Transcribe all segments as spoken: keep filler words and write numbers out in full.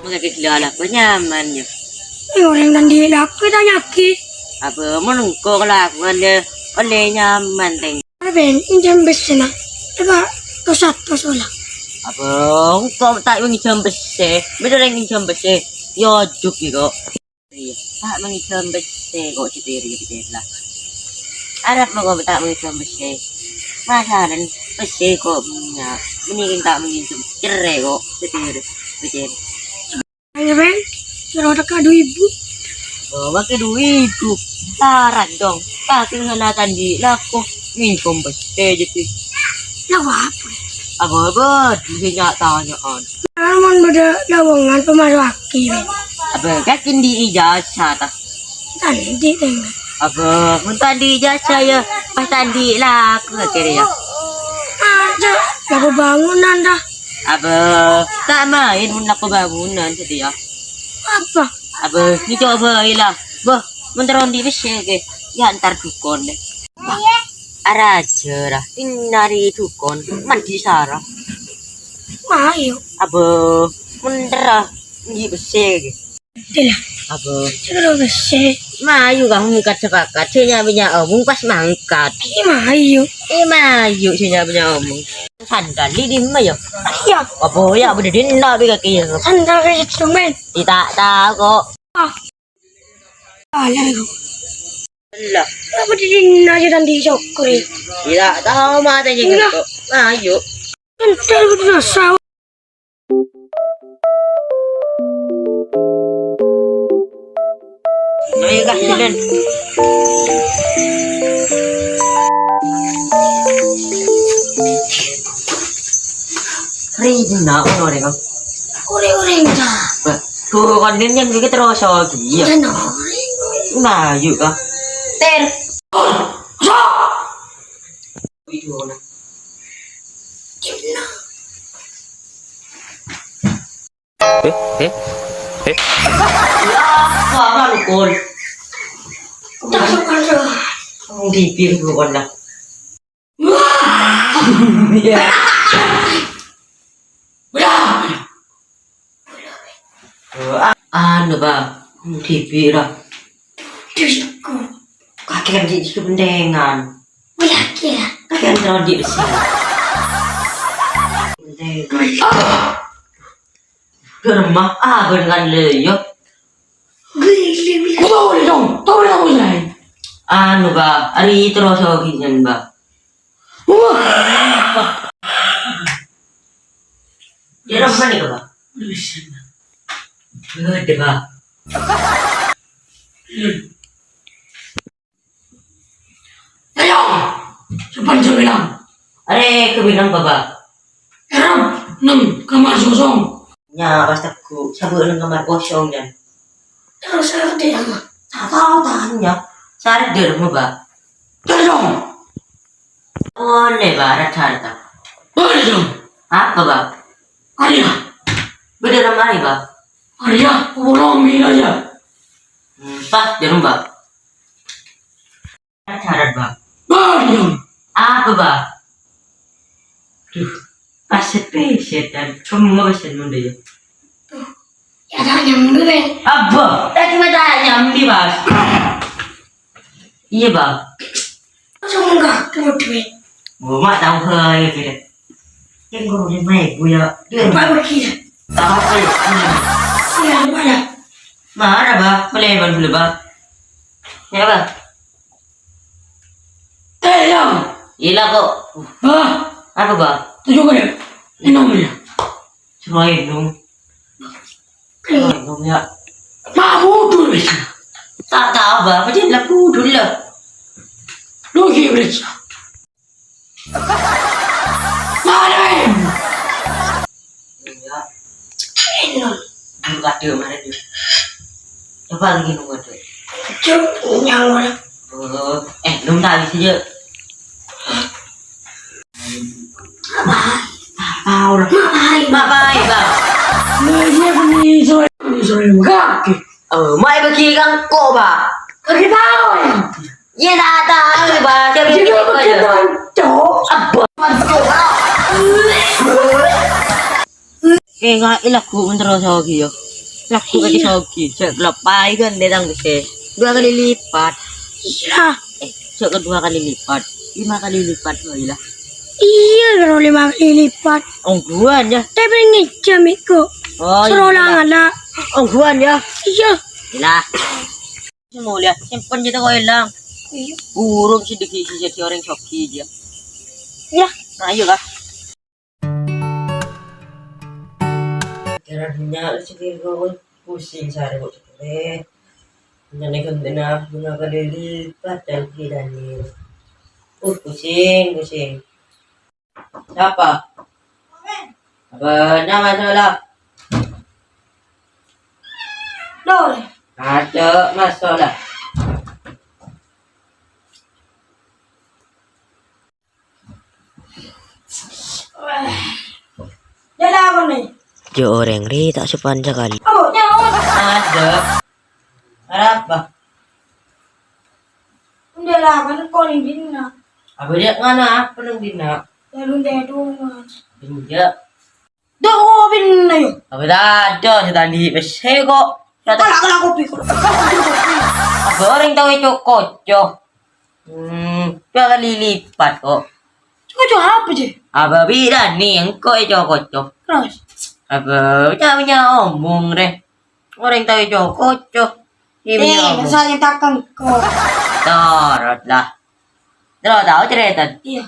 Mangkè ghellâ' alako nyaman, yâ. È, orèng tadâ' lako ètanya'aghi. Apa mon engko' kalakowan, yâ, ollè nyaman, Tèng. Arè bân, ngènjhâm pèssèna. Coba, to satos ola. Apa engko' ta' ngènjhâm pèssè? Bâdâ orèng ngènjhâm pèssè. Yâ, ojok, yâ, kok. Iyâ, ta' mangènjhâm pèssè kok sètèrè, sètèrè la. Arapa kok ta' mangènjhâm pèssè? Masalan pèssè kok bânnya', mending ta' mangènjhâm, cerrè kok sètèrè, sètèrè. Ayo, Ren, suruh teka dua ribu. Oh, pakai dua ribu. Larat dong. Pakai ngala tadi laku. Ngènjhâm pèssè jadi. Laku apa? Apa-apa, duitnya tanyaan. Aman bâdâ lowongan pamaroaghi, Ren. Apa, kakè andi' ijazah, ta? Tadâ', Tèng. Apa, mon tadâ' ijazah, yâ, pas tadâ' lako, akhirnya, yâ. Aja, lako bangunan, ta. Apa, ta' maèn mon lako bangunan, satèya. Apa? Apa, nyoba bhâi la. Bâh, mon terro andi' pèssè, oke. Yâ, entar dukun deh. Araja, ra. Andi' dukun, mandi sara. Mayu. Apa, mon terro andi' pèssè, oke. Dila. Apa? Terro pèssè. Mayu, kamu mangkat sepakat. Sè nya-, nya omong pas mangkat. Iyâ, mayu. Eh, mayu, sè nya-, nya omong. Sandal di dimma, yâ? Iyâ. Apa, yâ, bâdâ dinna' bi' kakè, yâ? Sandal kaya itu, men. Iyâ, ta' tao, kok. Ah. Alah, itu. Lah. Apa di dinna' aja tadi syukur, ya? Iyâ, ta' tao, mata aja. Enggak. Kok. Mayu. Entar udah sawo. Ayo, Kak, jalan. Ribut nak, ono deh, Kak. Ore-ore, Kak. Bah, guru kandin kan gigi terus lagi, ya. Iya, no. Nah, yuk, Kak. Ter. Sok. Itu, nah. Eh, eh, eh. Apa lu, Kol? Masuk, masuk. Kamu bibir lu, Kol, lah. Iya. Udah. Oh, a-, anu, Bang. Bibir, lah. Terus aku. Kakek kan jadi kepentingan. Wih, kakek. Kakek kan terlalu di besi. Kepentingan. Ke rumah, ah, bener kan, le, yo. Gila, gila. Kau tahu ni, dong? Tahu ni, tahu ni. Anu, Bang, hari terus aku gini, Bang. Wah. Dia rumah ni, Bang? Ada, Bang. Ayo, sapan sè bilang? Arè, kabilang, Baba. Erap, neng kamar kosong. Nya, pas teggu', sabâ' neng kamar kosong, Jan. Terus arè dâ' emma? Ta' tao tanya. Sarè dâ' emma, Ba. Terus dong. Ollè, Ba, rata-rata. Boleh dong. Apa, Ba? Arya. Bâdâ rèng arè, Ba. Arya, pulang mila ya. Hmm, pas, jarum, Ba. Syarat, Ba. Bâdâ. Apa, Ba? Duh, pas sepi setan. Kamu mau pesen muda ya? Ya, ta' nyambi, Ben. Apa? Tadi mah ta' nyambi, Bas. Iya, Bang. Langsung enggak, kamu duit. Oh, mak tahu, hai, gitu. Kan guru lima ribu ya. Dia apa pergi ya? Tak apa ya. Iya, mana? Mana, Bah? Boleh, Bang, dulu, Bang. Ya, Bang. Eh, Yang. Gila kok. Bah. Apa, Bang? Tujuh kali. Minum ya. Cuma minum. Minum ya. Mabudul bisa. Tak tahu, Bang. Apa dia mabudul lah. Lu gimana? Mana, Bang? Iya. Enak. Dulu kado kemarin, ya. Coba lagi nunggu tuh. Cuk, nyawa. Oh, eh, belum tahu sih, Cuk. Apa? Tahu lah. Mapai, mapai, Bang. Nah, iya, ini sore, ini sore, kaki. Oh, mai bagi kangko, Bang. Kaki tahu, ya? Iya, tak tahu, Bang. Jadi, jadi, apa kita, Cok? Apa? Cok. Eh, nggak, ilah, gua terus lagi, ya. Lagghu' kadi sogi, jhâ' kaloppaè kan dâteng bessè. Dua kali lipat. Iyâ. Eh, jhâ' ka dua kali lipat. Lima kali lipat, wah, iyâ. Iyâ, karo lima kali lipat. Ongghuwân, yâ. Tapè ngejjhâm iku. Oh, iyâ. Soro la ngala'. Ongghuwân, yâ. Iyâ. Iyâ. Molja, simpen jâ' tako' èlang. Iyâ. Burung sè dhâggi' sè dhâddhi orèng sogi, yâ. Iyâ. Nah, ayo, Kak. Kèra dhunnya lu sendiri, gue pusing sehari, gue cepet. Nyane gendena bunga kali lipat dan gilani. Uh, pusing, pusing. Siapa? Apa nama salah? Dor. Ada masalah. Jâ' lakon, nè. Jâ' orèng rè ta' sopan sakalè. Oh, jâ' lakon. Ada. Arapa? Jâ' lakon, kok neng dinna'? Apa dia ngana apa neng dinna'? Dalu tèdungan. Enjâ'. Dâ' kopi nèng. Apa tadâ' sè tandhi pèssè kok. Kala, kala kopi, kala, kala kopi, kopi. Apa orèng tao èco' koco? Hmm, dua kali lipat kok. Koco apa, Jè? Apa bidhâna engko' èco' koco? Terus? Apa, ta' punya omong rè. Orèng tao èco' koco. Iyâ, eh, punya omong. Masa nyetak engko'. Torot lah. Terus tao carètana? Iyâ.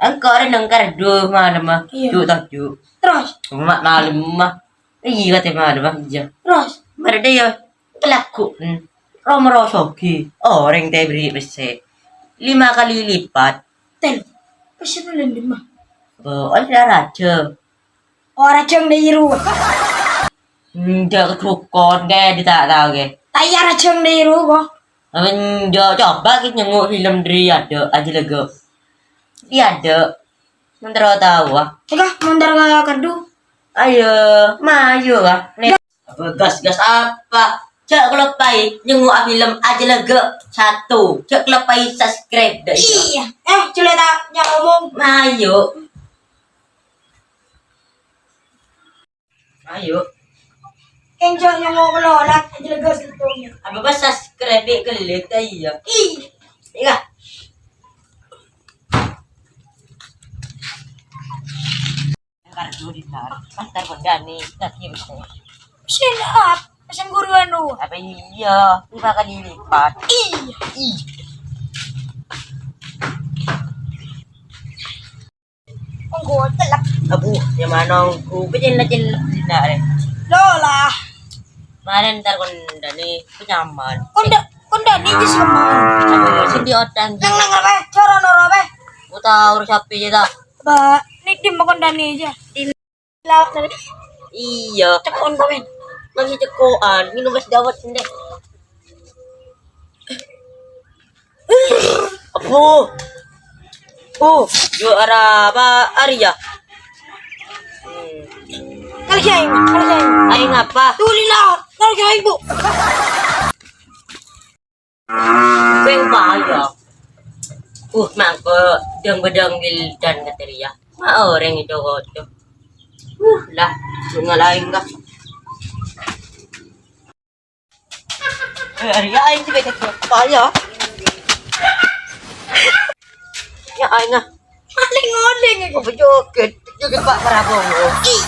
Engko' rè neng kardus malem, ah. Iyâ. Ju' toju'. Terus? Coma malem, ah. Iyâ, katè malem, ah. Iyâ. Terus? Marè dâ' iyâ. Kelakuan. Rom-rom sogi. Orèng ta' èberri' pèssè. Lima kali lipat. Tel. Pèssèna lèndem, ah. Bo, ora rajâ. Ora jâng dâ' ru. Enjâ' ka dukon, kè, dâ' ta' tao, kè. Ta' iyâ ora jâng dâ' ru, kok. Enjâ', coba kè nyengo' film dâri adâ', ajâ lega. Dâri adâ'. Mon terro tao, ah. Tèka, mon terro ka kardus. Ayo, mayu, ah. Nè. Apa gas-gas apa? Jâ' kaloppaè nyengo'a film Ajâ Lega satu. Jâ' kaloppaè subscribe, dâ' iyâ. Iyâ. Eh, jâ' la ta' nyamong. Ayo. Ayo. Enjâ' nyengo'a kaloppaè Ajâ Lega satu. Apa pas subscribe ghellâ' ta' iyâ? Iyâ. Iyâ. Entar dulu, Dinar. Entar kondani, nanti bisa. Pèssèna apa? Pèssè guru anu. Apa iyâ? Lima kali lipat. Iyâ. Ih. Ongghu cellep. Abu, nyamana ongghu? Kecil-kecil, Dinar. Loh lah. Marèn entar kondani, kenyaman. Konda-, kondani di sini. Abu, sini otan. Nang, nang, apa? Cara noro, apa? Ku tao urus sapi aja, ta'? Ba, nè, dimma kondani aja. Di laut tadi. Iyâ. Ceko'an, Pak, men. Masih ceko'an. Minum es dawet, sini. Abu. Oh, juara apa? Arya. Hmm. Kalau saya, kalau saya. Aing apa? Tuh, di laut. Kalau saya, Bu. Beng bahaya. Uh, mangko dang-bedang Wildan katè rèya. Ma orèng èco' koco. Uh, lah, sunga laèn kah. Eh, ya, aing sih beda bahaya. Ya, aing ah. Maling-maling iki. Apa joget? Joget Pak Prabowo. Ih.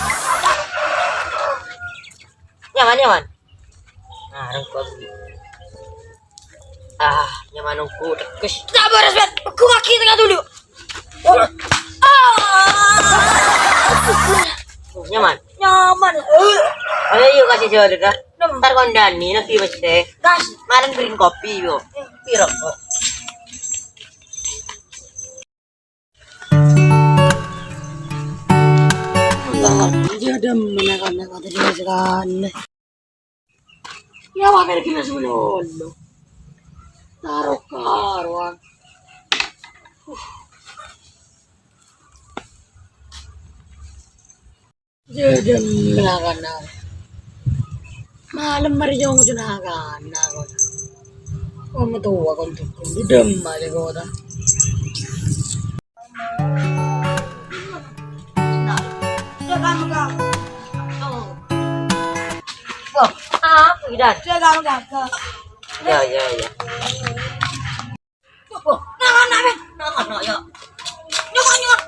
Nyaman, nyaman. Nah, rengkong. Ah, nyaman nunggu teges. Sabar, Smet. Aku kaki tengah dulu. Ah. Oh, nyaman. Nyaman. Ayo, yuk, kasih jalan, dah. Nyaman. Ntar kondani lagi, Mas, deh. Gas. Kemarin beliin kopi, yuk. Piro kok? Lah, iya, demen ya, kan, ya, kan, ya, kan. Ya, wah, kira-kira sebelum lo. Taruh karuan. Uh. Jâ' demen na'-kana'. Malem marè jhâ' ngoca' na'-kana', kon. Kon matowa, kon dukun. Di dâmma jâ' kota. Wah, Jan. Sudah kamu gagal. Ya, ya, ya. Wah, nang ana, men. Nang ana, ya. Nyok, nyok.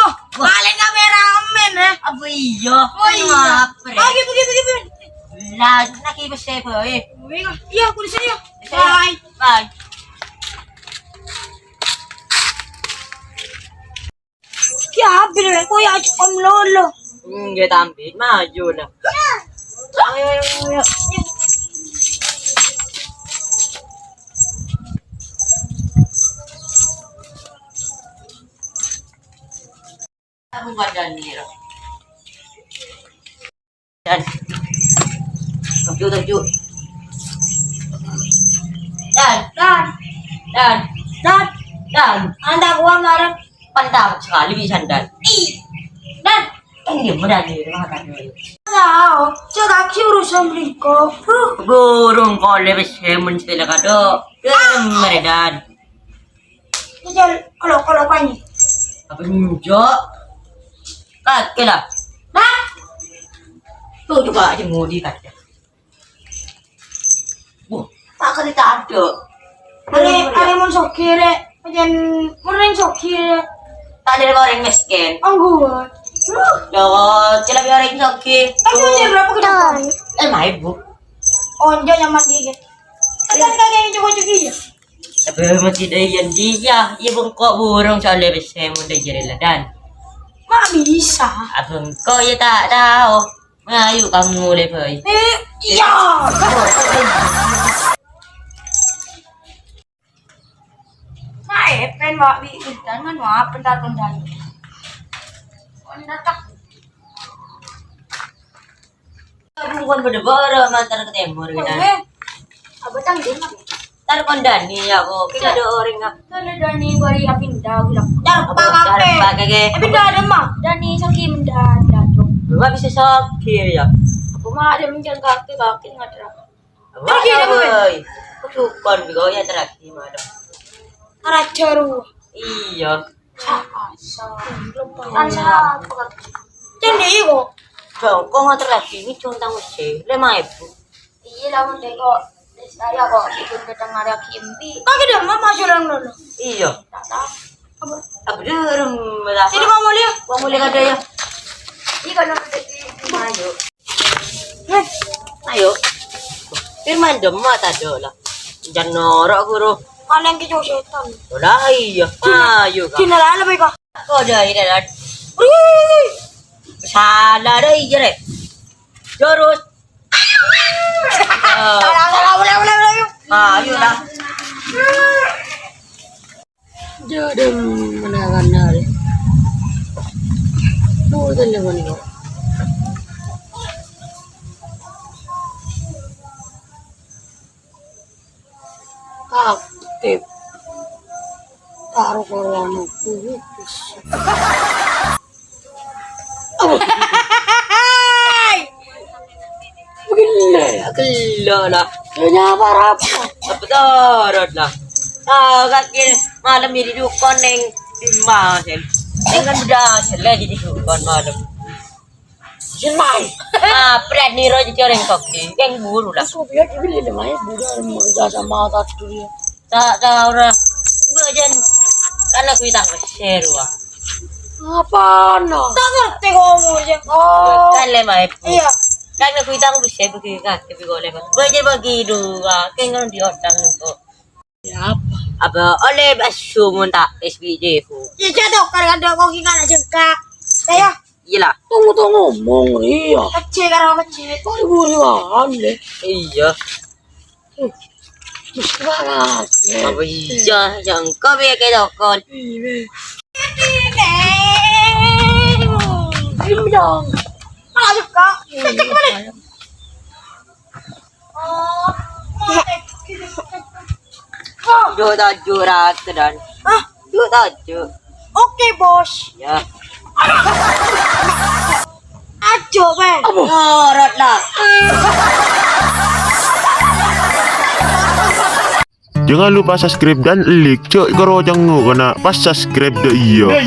Wah, paling kameramen, eh. Apa iya? Oh, iya. Apa, Rek? Oh, gitu, gitu, gitu. Lah, lagi pèssè bae. Iya, aku di sini, ya. Bye. Bye. Ki abit, koyok ajhuwâ lolo. Hmm, ngghi, tambit maju lah. Ayo, ayo, ayo. Aku nggak ada nih, loh. Dan. Tuju, tuju. Dan, dan, dan, dan, dan. Anda gua marah. Pentang sekali bisa, Dan. Ih. Dan. Kan dia berani makan dulu. Tahu, cek kaki urusan bengkok. Huh. Burung kole bes hemen sepeda kado. Meredan. Jal, kalau, kalau apa ini? Apa nunjuk? Kake lah. Nah. Tuh, coba aja mau dikaca. Wah, tak kali tak ada. Are, are mon soghi, Rek. Pancen mon rèng soghi, Rek. Tak ada orang miskin. Anggur. Loh, sila biar orang soghi. Ayo, Rek, berapa kita? Lima ribu. Oh, dia nyaman gigi. Kan kagak yang cukup-cukup ya? Tapi mesti ada yang dia, ya bengkok burung soalnya bisa mudah jadi ladan. Mak bisa. Abang kok ya tak tahu. Ayo kamu mulai, Boy. Eh, iya. Nah, eh, pen, Wak, wi, udan, kan, Wak, bentar, bentar. Bentar, tak. Bukan beda-beda, mantar ke timur, gitu. Eh, apa tanggung, apa? Tar kon Dani ya, kok. Kita ada orang, ah. Kan ada Dani, bari Apinda, ulang. Tar, apa, apa, pakai. Apa, pakai, ke? Apinda ada, Mak. Dani, sakit mendadak, dong. Gua bisa sakit, ya. Apa, Mak, ada mencang kaki, kaki ngadrak. Wah, iya, woi. Sukon, bego, ya, terakhir, madem. Raja ru. Iya. Sa-, sa-, kan sa-, Cendek, kok. Bang, kok nganter lagi ini contoh mesti lima ribu. Iya, lah, mau kok. Saya kok, itu kita ngari kimpi. Kaki dia, Mak, masuk dalam dulu. Iya. Tak tahu. Apa? Apa dia, rum, lah? Sini, Mak, mau lihat. Mau lihat ada, ya? Iya, kan, ada di, ayo. Heh, ayo. Firman Dema tadi lah. Jangan norak, Guru. Paling kejauh setan. Lah iya. Ayo, Kak. Cina lah lebih, Kak. Kok ada ini, Dan? Wih. Salah dah, iya, Rek. Terus. Salah, salah, ulang, ulang, ulang. Ayo lah. Jodoh menawan hari. Tuh, itu yang mana? Aktif. Taruh korona. Putus. Hai! Begini, gelo lah. Kayaknya apa, Rap? Apa torot lah? Ah, kaki malam ini dukun neng di mana, Sen? Neng kan udah selesai jadi dukun malam. Selesai. Ah, berani roh jadi orang koki. Yang buru lah. Sophia juga dia namanya buru kerja sama satu dia. Tak tahu lah. Gue aja karena gue tanggal seru ah. Apa no? Tak ngerti ngomong aja. Oh. Kan lima ribu. Iya. Kan gue tanggal seru gue kan tapi gue lewat. Gue aja bagi dua. Kan kalau di otang kok. Ya apa? Apa oleh basu mun tak S B J ku? Ya jatuh kadang-kadang kok gimana jengkak. Saya. Iya lah. Tunggu tunggu ngomong iya. Kecil karo kecil. Kok ibu riwan deh. Iya. Mesti banget. Apa iya? Yang kau ya kayak dokon. Iya. Ini dong. Malah suka. Cek balik. Oh. Dua tujuh ratus dan. Ah, dua tujuh. Oke, Bos. Ya. Ajo, Bang. Ngorot lah. Jangan lupa subscribe dan like, cok, karo cengok kena pas subscribe deh iya.